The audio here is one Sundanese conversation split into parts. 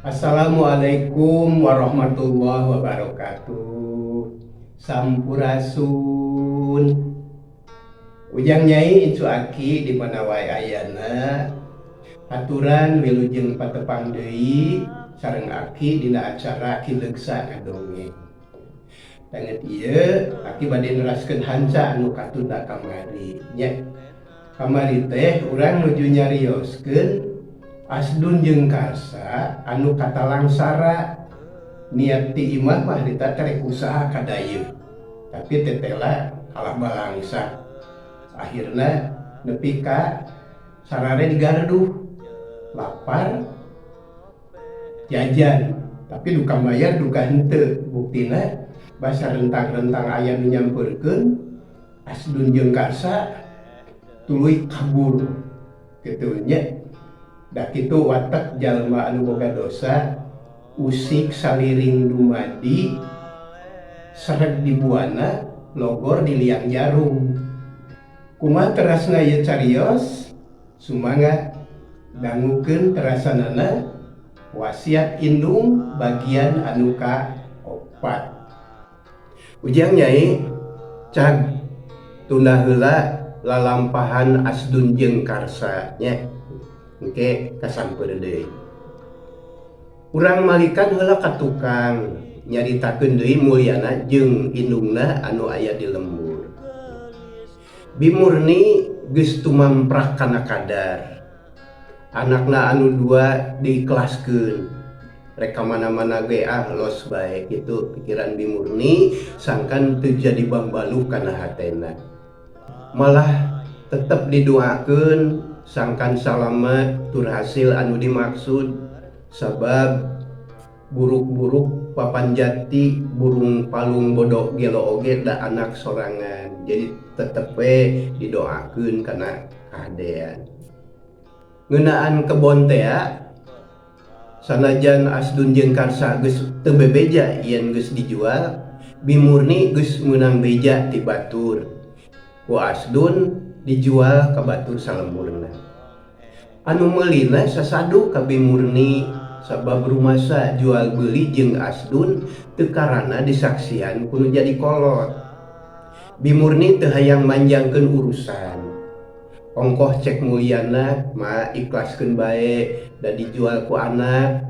Assalamualaikum warahmatullahi wabarakatuh. Sampurasun. Ujang Nyai Incu Aki di mana wae ayana. Haturan wilujeng patepang deui sareng Aki dina acara Ki Legsa Ngadongeng. Danget ieu Aki bade neraskeun hanca anu katunda kamari nya. Kamari teh urang nuju nyarioskeun Asdun jeung Karsa anu katalangsara niat ti imah mah harita teh rek usaha ka dayeuh tapi tetela kalah balangsa akhirna nepi ka sarare digarduh lapar jajan tapi duka mayar duka henteu buktina basa rentang-rentang aya nu nyampeurkeun Asdun jeung Karsa tuluy kabur kitu nya. Da kitu watek jalma anu boga dosa usik saliring dumadi sereg di buana logor di liang jarum. Kumaha terasna ieu carios? Sumangga dangukeun terasanana wasiat indung bagian anu ka opat. Ujang Nyai cag tunda heula lalampahan Asdun jeung Karsa nya. Engke kasampeur deui. Urang malikan heula ka tukang nyaritakeun deui Mulyana jeung indungna anu aya di lembur. Bimurni geus tumamprak kana kadar. Anakna anu dua diikhlaskeun. Rek ka mana-mana ge ah los bae kitu pikiran Bimurni sangkan teu jadi bambaluh kana hatena. Malah tetep didoakeun sangkan salamet tur hasil anu dimaksud sabab buruk-buruk papan jati burung palung bodo gelo oge da anak sorangan jadi tetep we didoakeun kana kahadean. Ngeunaan kebon tea sanajan Asdun jeung Karsa geus teu bebeja yen geus dijual Bimurni geus meunang beja ti batur ku Asdun dijual ka batur salemburna. Anu meulina sasadu ka Bimurni sabab rumasa jual beuli jeung Asdun teu karana disaksian ku nu jadi kolot. Bimurni teu hayang manjangkeun urusan. Ongkoh cek Mulyana ma ikhlaskeun bae da dijual ku anak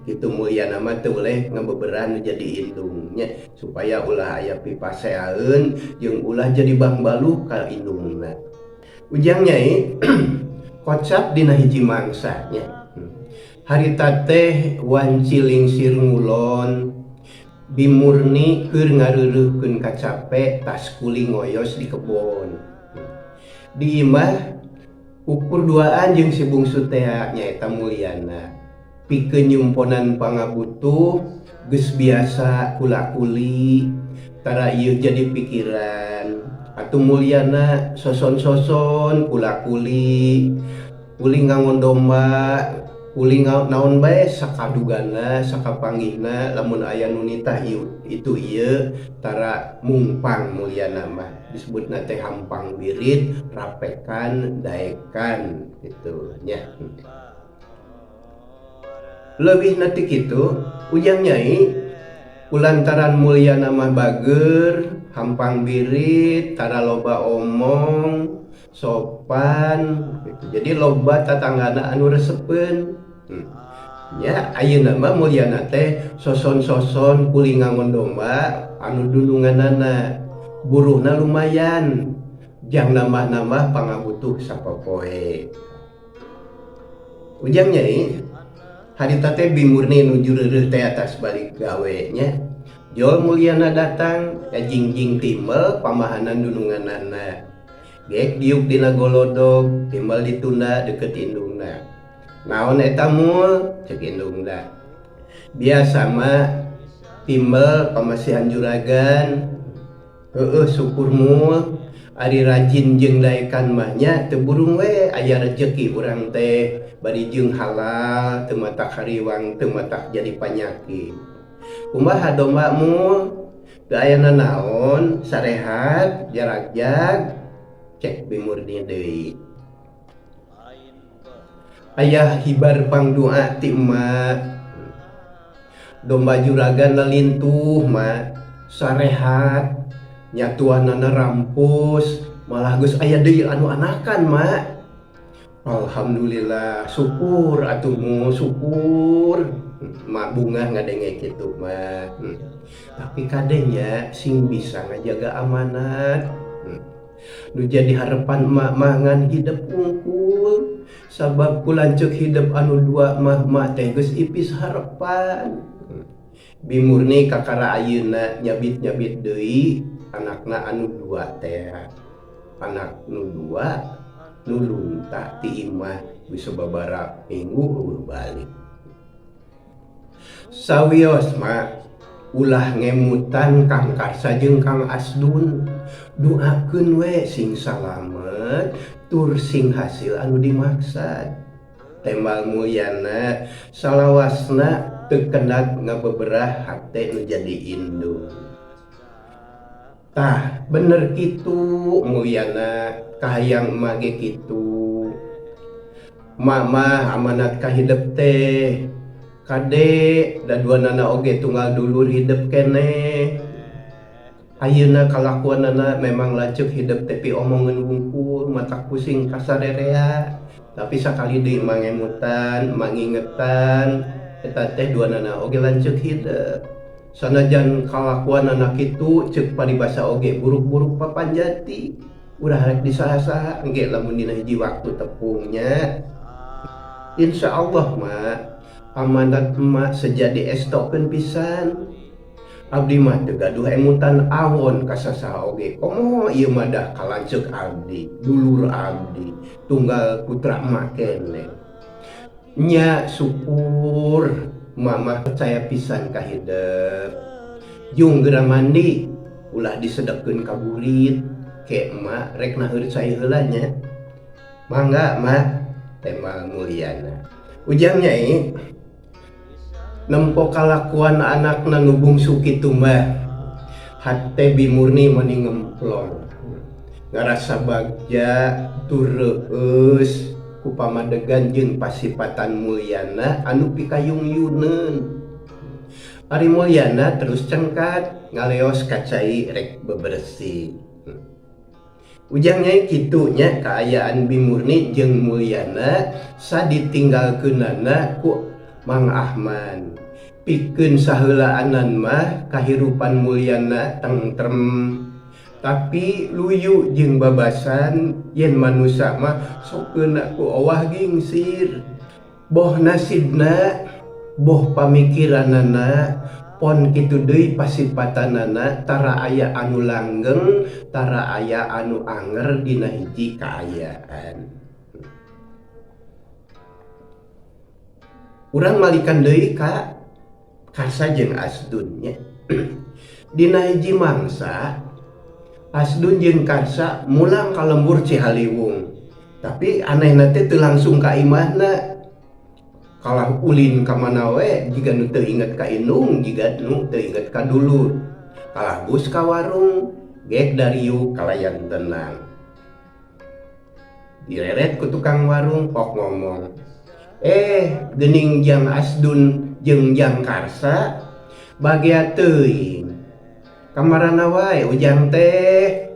kitu Mulyana mah teu boleh ngabeberan nu jadi indung nya supaya ulah aya pipaseaeun jeung ulah jadi bangbaluh ka indungna. Ujang Nyai kocap dina hiji mangsa nya. Harita teh wanci lingsir ngulon Bimurni keur ngareureuhkeun kacape tas kuli ngoyos di kebon. Di imah ukur duaan jeung si bungsu tea nyaeta Mulyana. Pikeun nyumponan pangabutuh geus biasa kula-kuli tara ieu jadi pikiran. Atuh Mulyana soson-soson kula-kuli, kuli ngangon domba, kuli naon bae sakadugana sakapanggihna lamun aya nu nitah itu ieu tara mungpang Mulyana mah. Disebutna teh hampang birit, rapekan, daekan kitu nya. Leuwihna ti kitu, Ujang Nyai kulantaran Mulyana mah bager, hampang birit, tara loba omong, sopan kitu. Jadi loba tatanggana anu resepeun. Nya ayeuna mah Mulyana teh soson-soson kuli ngangon domba anu dununganana. Buruhna lumayan jang nambah-nambah pangabutuh sapopoe. Ujang Nyai harita teh Bimurni nuju reureuh teh atas balik gawe nya. Jol Mulyana datang kajingjing timbel pamahanan dununganana. Gek diuk dina golodog timbel ditunda deukeut indungna. Naon eta mul ceuk indungna. Biasa mah timbel pamasihan juragan. Heueuh syukur mul ari rajin jeung daekan mah nya teu burung we aya rejeki urang teh bari jeung halal teu matak hariwang teu matak jadi panyakit. Kumaha domba mul teu aya nanaon sarehat jaragjag cek Bimurni deui. Aya hibar pangdoa ti emak. Domba juragan lalintuh ma sarehat nyatuanana rampus malah geus aya deui anu anakan ma. Alhamdulillah syukur atuh mu syukur mak bungah ngadenge kitu mah. Tapi kade nya sing bisa ngajaga amanat. Nu jadi harepan emak mah ngan hidep wungkul sabab ku lanceuk hidep anu dua mah emak teh geus ipis harepan. Bi Murni kakara ayeuna nyabit-nyabit deui anakna anu dua tea. Anak nu dua nu lunta ti imah geus sababaraha minggu eueuh balik. Sawios ma ulah ngemutan Kang Karsa jeung Kang Asdun duakeun we sing salamet tur sing hasil anu dimaksad. Tembal Mulyana salawasna teu kendat ngabeberah hate nu jadi indung. Tah bener kitu Mulyana kahayang emak ge kitu. Emak mah amanat ka hidep teh kade da duanana oge tunggal dulur hidep keneh. Ayeuna kalakuanana memang lanceuk hidep teh piomongeun wungkul matak pusing kasarerea tapi sakali deui emak ngemutan emak ngingetan eta teh duanana oge lanceuk hidep. Sanajan kalakuanana kitu ceuk paribasa oge buruk-buruk papanjati urang rek disaha-saha engke lamun dina hiji waktu tepung nya. Insyaallah mak amanat emak sejadi estokeun pisan. Abdi mah teu gaduh emutan awon ka sasaha oge komo ieu mah dah ka lanceuk abdi, dulur abdi, tunggal putra emak keneh. Nya syukur emak mah percaya pisan ka hidep. Jung geura mandi ulah disedekeun ka burit ke emak rek naheur cai heula nya. Mangga mak tembal Mulyana. Ujang nyai nempo kalakuan anakna nu bungsu kitu mah hate Bi Murni mani ngemplong ngarasa bagja tur reueus ku pamadegan jeung pasipatan Mulyana anu pikayung-yuneun. Ari Mulyana terus cengkat ngaleos ka cai rek bebersih. Ujang nyai kitu nya kaayaan Bi Murni jeung Mulyana saditinggalkeunana ku Mang Ahman. Pikeun saheulaanan mah kahirupan Mulyana tengtrem. Tapi luyu jeung babasan yen manusa mah sok keuna ku owah gingsir. Boh nasibna, boh pamikiranana, pon kitu deui pasipatanana tara aya anu langgeng, tara aya anu anger dina hiji kaayaan. Urang malikan deui ka Karsa jeung Asdun nya. Dina hiji mangsa Asdun jeung Karsa mulang ka lembur Cihaliwung. Tapi anehna teh teu langsung ka imahna. Kalah ulin ka mana we jiga nu teu inget ka indung jiga nu teu inget ka dulur. Kalah bus ka warung gek dariuk kalayan tenang. Direret ku tukang warung pok ngomong. Geuning jang Asdun jeung jang Karsa bagea teuing. Kamarana wae ujang teh.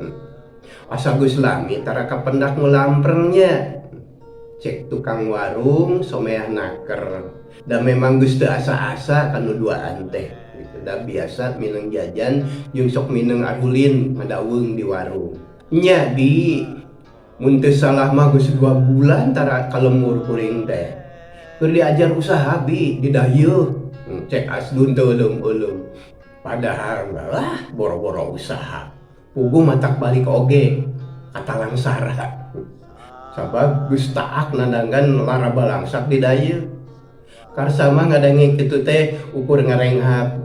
Asa geus lami tara kapendak ngulampreng nya. Cek tukang warung someah naker. Da memang geus teu asa-asa kanu duaan teh. Gitu. Da biasa mineng jajan jeung sok mineng arulin ngadaweung di warung. Nya di mun teu salah mah geus 2 bulan tara kalemur kuring teh. Keur diajar usaha bi di dayeuh. Cek Asdun teu euleum-euleum. Padahal lah boro-boro usaha. Puguh matak balik oge kata langsara. Sabab geus taak nandanggan laraba langsak di dayeuh. Karsa mah ngadange kitu teh ukur ngarenghap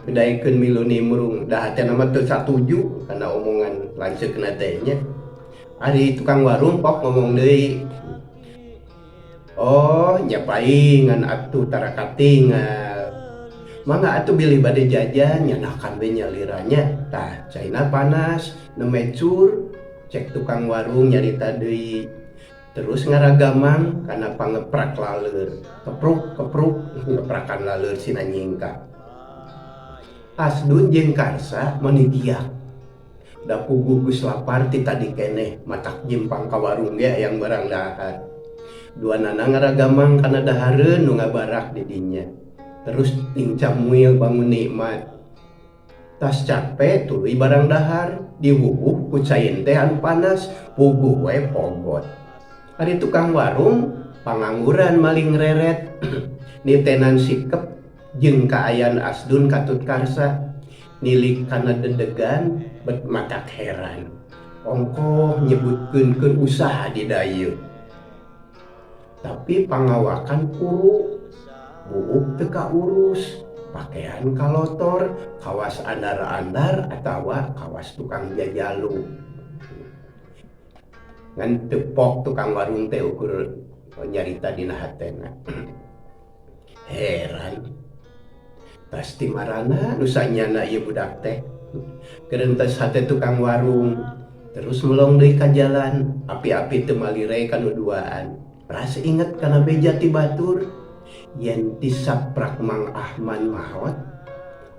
bedaikeun milu nimrung. Da hatena mah teu satuju kana omongan lanceukna teh nya. Ari tukang warung pok ngomong deui. Oh, nya paingan atuh tara katingal. Mangga atuh bilih bade jajan nyanakan we nyaliranya. Tah, caina panas, nemecur, cek tukang warung nyarita deui. Terus ngaragamang kana pangeprak laleur. Kepruk kepruk ngeprakan laleur sina nyingkak. Asdun jeung Karsa meuni giak. Da puguh geus lapar ti tadi keneh matak jimpang ka warung ge hayang barang dahar. Duanana ngaragamang kana dahareun nu ngabarak di dinya. Terus tingcamuil bangun nikmat. Tas cape tuluy barang dahar diwuwuh ku cain teh anu panas puguh we pogot. Ari tukang warung pangangguran maling reret nitenan sikep jeung kaayaan Asdun katut Karsa nilik kana dedegan bet matak heran. Ongkoh nyebutkeun keur usaha di dayeut. Tapi pangawakan kuru, buuk teu kaurus, pakaian kalotor, kawas andar-andar atawa kawas tukang jajalu. Ngan teu pok tukang warung teh ukur nyarita dina hatena. Heran. Tas ti marana nu sanyana ieu budak teh. Gerentes hate tukang warung, terus melong deui ka jalan, api-api teu malire ka nu duaan. Ras inget kana beja ti batur, yen ti saprak Mang Ahman maot,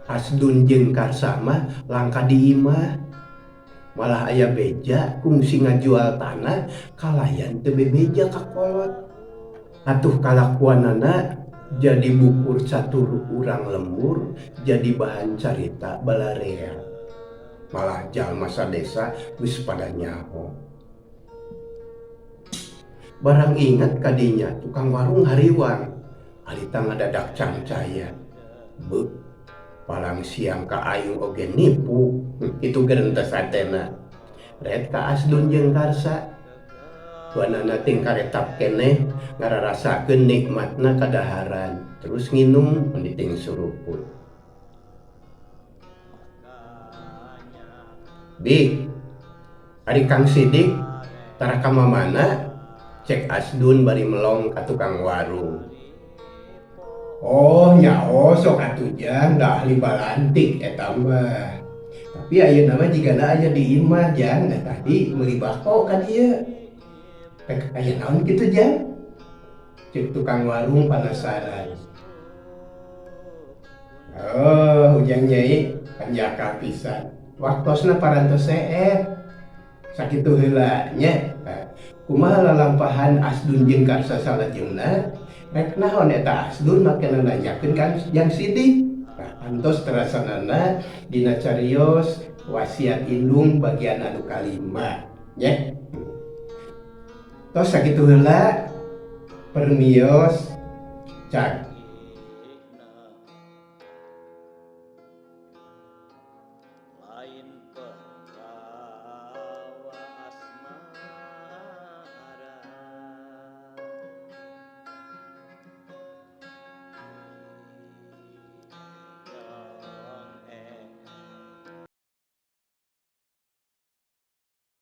Asdun jeung Karsa mah langka di imah. Malah aya beja kungsi ngajual tanah kalayan teu bebeja ka kolot. Atuh kalakuanana jadi bukur catur urang lembur jadi bahan carita balarea. Malah jalma sadesa geus pada nyaho. Barang inget kadinya tukang warung hariwang alita ngadadak cangcaya. Beuh, palang siang ka aing oge nipu kitu gerentes hatena. Ret ka Asdun jeung Karsa. Duanana ting karetap keneh ngararasakeun nikmatna kadaharan terus nginum meniting suruput. Bih, ari Kang Sidik tara ka mamana? Cek Asdun bari melong ka tukang warung. Oh nyaho sok atuh jang da ahli balantik eta mah. Tapi ayeuna mah jigana aya di imah jang da tadi meuli bako ka dieu. Rek aya naon kitu jang? Cek tukang warung panasaran. Oh, ujang nyai panjaka pisan. Waktosna parantos seep. Sakitu heula nya. Kumaha lalampahan Asdun jeung Karsa salajengna? Rek naon eta Asdun make nanyakeun ka Jang Sidik? Nah, antos terasanana dina carios wasiat indung bagian anu kalima nya. Tos sakitu heula permios cak. Lain ke